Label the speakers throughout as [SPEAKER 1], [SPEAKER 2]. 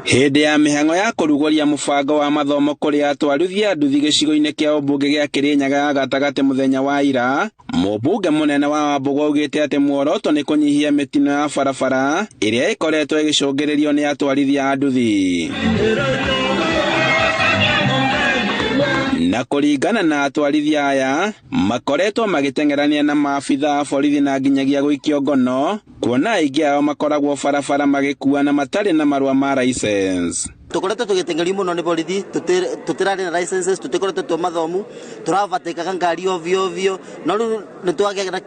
[SPEAKER 1] Hĩndĩ ya mĩhang'o ya kũrugũria mũbango wa mathomo kũrĩ atwarithia nduthi gĩcigo-inĩ kĩa ũmbunge gĩa Kĩrĩnyaga ya gatagatĩ mũthenya wa ira, mũmbunge mũnene wa Wambugu augĩte atĩ muoroto nĩ kũnyihia mĩtino ya barabara ĩrĩa ĩkoretwo ĩgĩcũngĩrĩrio nĩ atwarithia a nduthi. Na kũringana na atwarithia aya, makoretwo magĩteng'erania na maabitha a borithi na nginyagia gũikio ngono, kuona aingĩ ao makoragwo barabara magĩkua na matarĩ na marũa ma license.
[SPEAKER 2] Tukoretwo tũgĩteng'erio mũno nĩ borithi, tũtirarĩ na licenses, tũtikoretwo twĩ mathomu, tũrabatĩkaga ngari ovyo ovyo, no rĩu nĩ twagĩa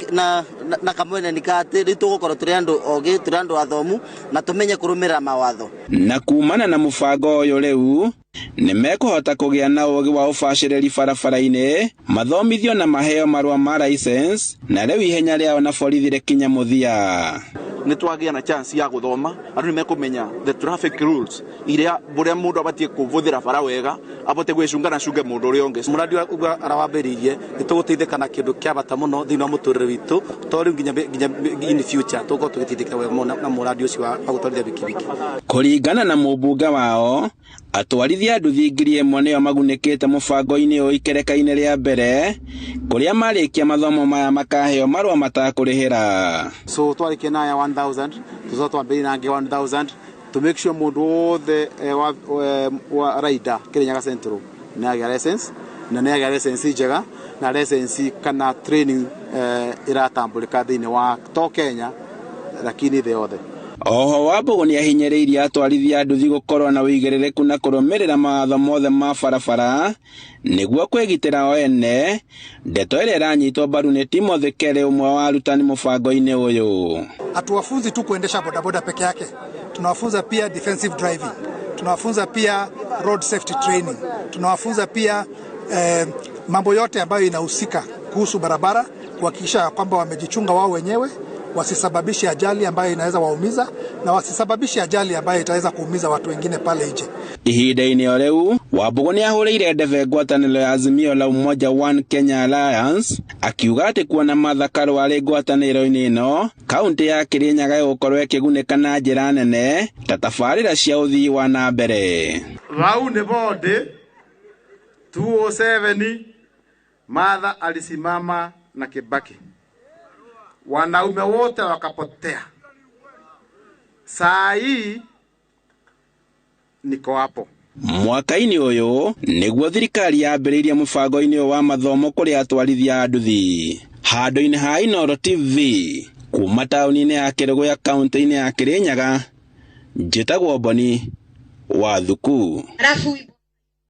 [SPEAKER 2] na kamweneni ka atĩ rĩu tũgũkorwo tũrĩ andũ ogĩ, tũrĩ andũ athomu na tũmenye kũrũmĩrĩra mawatho.
[SPEAKER 1] Na kumana na mũbango ũyũ rĩu nĩ mekũhota kũgĩa na ũgĩ wa ũbacĩrĩri barabara-inĩ, mathomithio na maheo marũa ma license, na rĩu ihenya rĩao na borithi rĩkinye mũthia.
[SPEAKER 3] Nĩ twagĩa na chance ya gũthoma, andũ nĩ mekũmenya the traffic rules iria buria mundu abatie kuvuthira bara wega, abote gwicunga na cunge mundu uria ungi.
[SPEAKER 4] Muradi ũguo arawambĩrĩirie nĩ tũgũteithĩka na kĩndũ kĩa bata mũno thĩinĩ wa mũtũrĩre witũ, to rĩu nginya in future tũgũkorwo tũgĩteithĩka wega mũno na mũradi ũcio wa gũtwarithia bikibiki.
[SPEAKER 1] Kũringana na mũmbunge wao, atwarithia nduthi 1000 nĩo magunĩkĩte mũbango-inĩ ũyũ ikereka-inĩ rĩa mbere, kũrĩa marĩkia mathomo maya makaheo marũa matakũrĩhĩra.
[SPEAKER 5] So twarĩkia na aya 1000, tũcoka twambĩrĩrie na angĩ 1000 to make sure mũndũ wothe wa rider Kirinyaga Central nĩ agĩa license, na nĩ agĩa license njega na license kana training ĩratambũrĩka thĩinĩ wa to Kenya lakini thĩ yothe.
[SPEAKER 1] Oho Wambugu nĩ ahinyĩrĩirie atwarithia nduthi gũkorwo na ũigĩrĩrĩku na kũrũmĩrĩra mawatho mothe ma barabara nĩguo kwĩgitĩra o ene, ndeto ĩrĩa ĩranyitwo mbaru nĩ Timothy Kelly, ũmwe wa arutani mũbango-inĩ ũyũ.
[SPEAKER 6] Hatuwafunzi tu kuendesha bodaboda peke yake, tunawafunza pia defensive driving, tunawafunza pia road safety training, tunawafunza pia mambo yote ambayo inahusika kuhusu barabara, kuhakikisha kwamba wamejichunga wao wenyewe, wasisababishe ajali ambayo inaweza waumiza na wasisababishe ajali ambayo itaweza kuumiza watu wengine pale nje.
[SPEAKER 1] Ihinda-inĩ o rĩu, Wambugu nĩ ahũrĩire ndebe ngwatanĩro ya Azimio la Umoja One Kenya Alliance, akiuga atĩ kuona Martha Karua arĩ ngwatanĩro-inĩ ĩno, kaũntĩ ya Kirinyaga ĩgũkorwo ĩkĩgunĩka na njĩra nene ta tabarĩra cia ũthii wa na mbere.
[SPEAKER 7] Vau nĩ bondĩ 207 Martha alisimama na Kibaki, wanaume wote wakapotea. Saa hii niko hapo.
[SPEAKER 1] Mwaka-inĩ ũyũ nĩguo thirikari yambĩrĩirie mũbango-inĩ ũyũ wa mathomo kũrĩ atwarithia a nduthi. Handũ-inĩ ha Inooro TV kuma taũni-inĩ ya Kĩrũgũya kaũntĩ-inĩ ya Kĩrĩnyaga, njĩtagwo Boni wa Thuku.
[SPEAKER 8] Alafu